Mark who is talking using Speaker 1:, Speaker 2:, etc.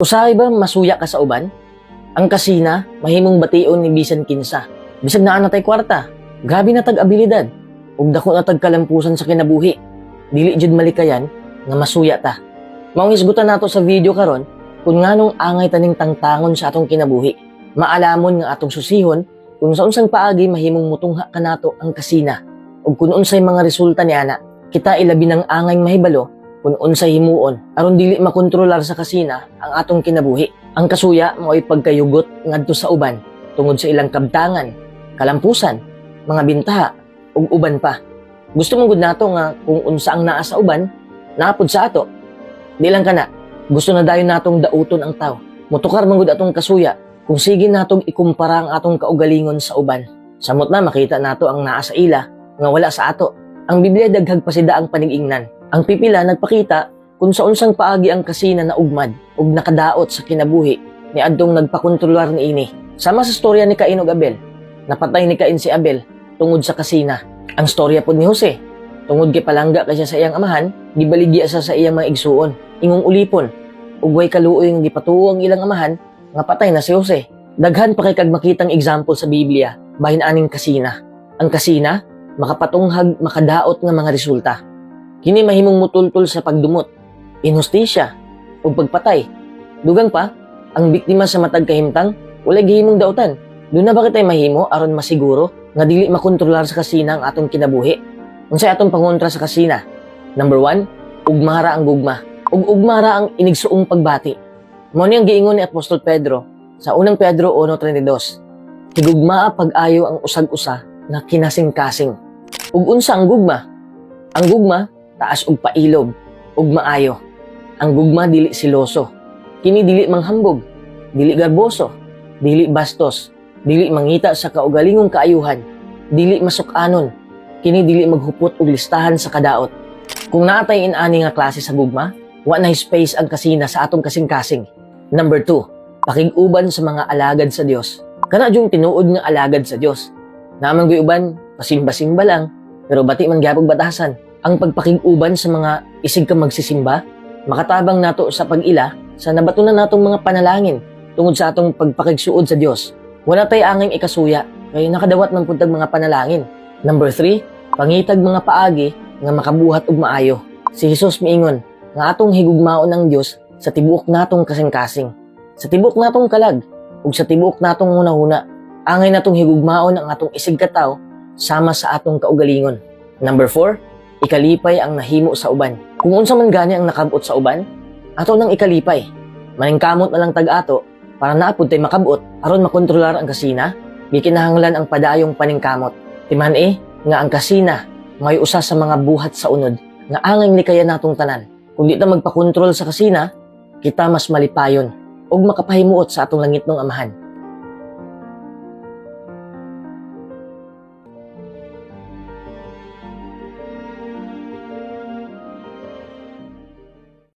Speaker 1: Usahay ba masuya ka sa uban? Ang kasina, mahimong bation ni bisan kinsa. Bisag naa na tay kwarta, grabe na tag abilidad, ug dako na tag kalampusan sa kinabuhi. Dili jud malikayan nga masuya ta. Maong hisgutan nato sa video karon kung nganong angay taning tangtangon sa atong kinabuhi. Maalamon nga atong susihon kung sa unsang paagi mahimong mutungha kanato ang kasina ug kung unsay mga resulta ni ana. Kita ilabi ng angay mahibalo kung unsay himuon aron dili makontrolar sa kasina ang atong kinabuhi. Ang kasuya mao'y pagkayugot ngadto sa uban tungod sa ilang kabtangan, kalampusan, mga bintaha ug uban pa. Gusto man gud nato nga kung unsa ang naa sa uban, naa pod sa ato. Di lang kana, gusto na dayon natong dauton ang tao. Mutukar man gud atong kasuya kung sige natong ikumpara ang atong kaugalingon sa uban. Samot na makita nato ang naa sa ila nga wala sa ato. Ang Biblia daghag pasida ang panigingnan. Ang pipila nagpakita kung sa unsang paagi ang kasina na ugmad ug nakadaot sa kinabuhi ni adtong nagpakontrolar niini. Sama sa storya ni Cain ug Abel. Napatay ni Cain si Abel tungod sa kasina. Ang storya pod ni Jose, tungod kay palangga kay siya sa iyang amahan, gibaligya siya sa iyang mga igsuon, ingong ulipon. Ug way kaluoy nga gipatuo ang ilang amahan nga patay na si Jose. Daghan pa kay kag makitang example sa Biblia bahin aning kasina. Ang kasina makapatunghag makadaot nga mga resulta. Kini mahimong mutultol sa pagdumot, inhustisya, ug pagpatay. Dugang pa, ang biktima sa matag kahimtang walay gihimong dautan. Duna ba kitay mahimo aron masiguro nga dili makontrolar sa kasina ang atong kinabuhi? Unsay atong pangontra sa kasina? Number 1, ugmara ang gugma. Ug ugmara ang inigsuong pagbati. Mao ni ang giingon ni Apostol Pedro sa Unang Pedro 1:32. Higugmaa pag-ayo ang usag-usa nga kinasing-kasing. Ug unsa ang gugma? Ang gugma taas og pailob ug maayo. Ang gugma dili seloso. Kini dili manghambog, dili garboso, dili bastos, dili mangita sa kaugalingong kaayuhan, dili masuk-anon. Kini dili maghupot og listahan sa kadaot. Kung naa tay inani nga klase sa gugma, wa na space ang kasina sa atong kasing-kasing. Number 2, pakig-uban sa mga alagad sa Dios. Kana jung tinuod nga alagad sa Dios. Naa man goy uban, pasimba-simba lang, pero bati man gyapon batasan. Ang pagpakig-uban sa mga isig ka magsisimba, makatabang nato sa pag-ila sa nabatunan natong mga panalangin tungod sa atong pagpakigsuod sa Dios. Wala tay angay ikasuya, kay nakadawat man pud tag mga panalangin. Number 3, pangitag mga paagi nga makabuhat og maayo. Si Jesus miingon nga atong higugmaon ang Dios sa tibuok natong kasing-kasing, sa tibuok natong kalag, ug sa tibuok natong hunahuna. Angay natong higugmaon ang atong isig katawo sama sa atong kaugalingon. Number 4, ikalipay ang nahimo sa uban. Kung unsa man gani ang nakabot sa uban, ato nang ikalipay. Maningkamot na lang tag ato para naa pud tay makabot. Aron makontrolar ang kasina, gikinahanglan ang padayong paningkamot. Timan-i nga ang kasina may usa sa mga buhat sa unod nga angay likayan natong tanan. Kung di ta magpakontrol sa kasina, kita mas malipayon ug makapahimuot sa atong langitnong Amahan.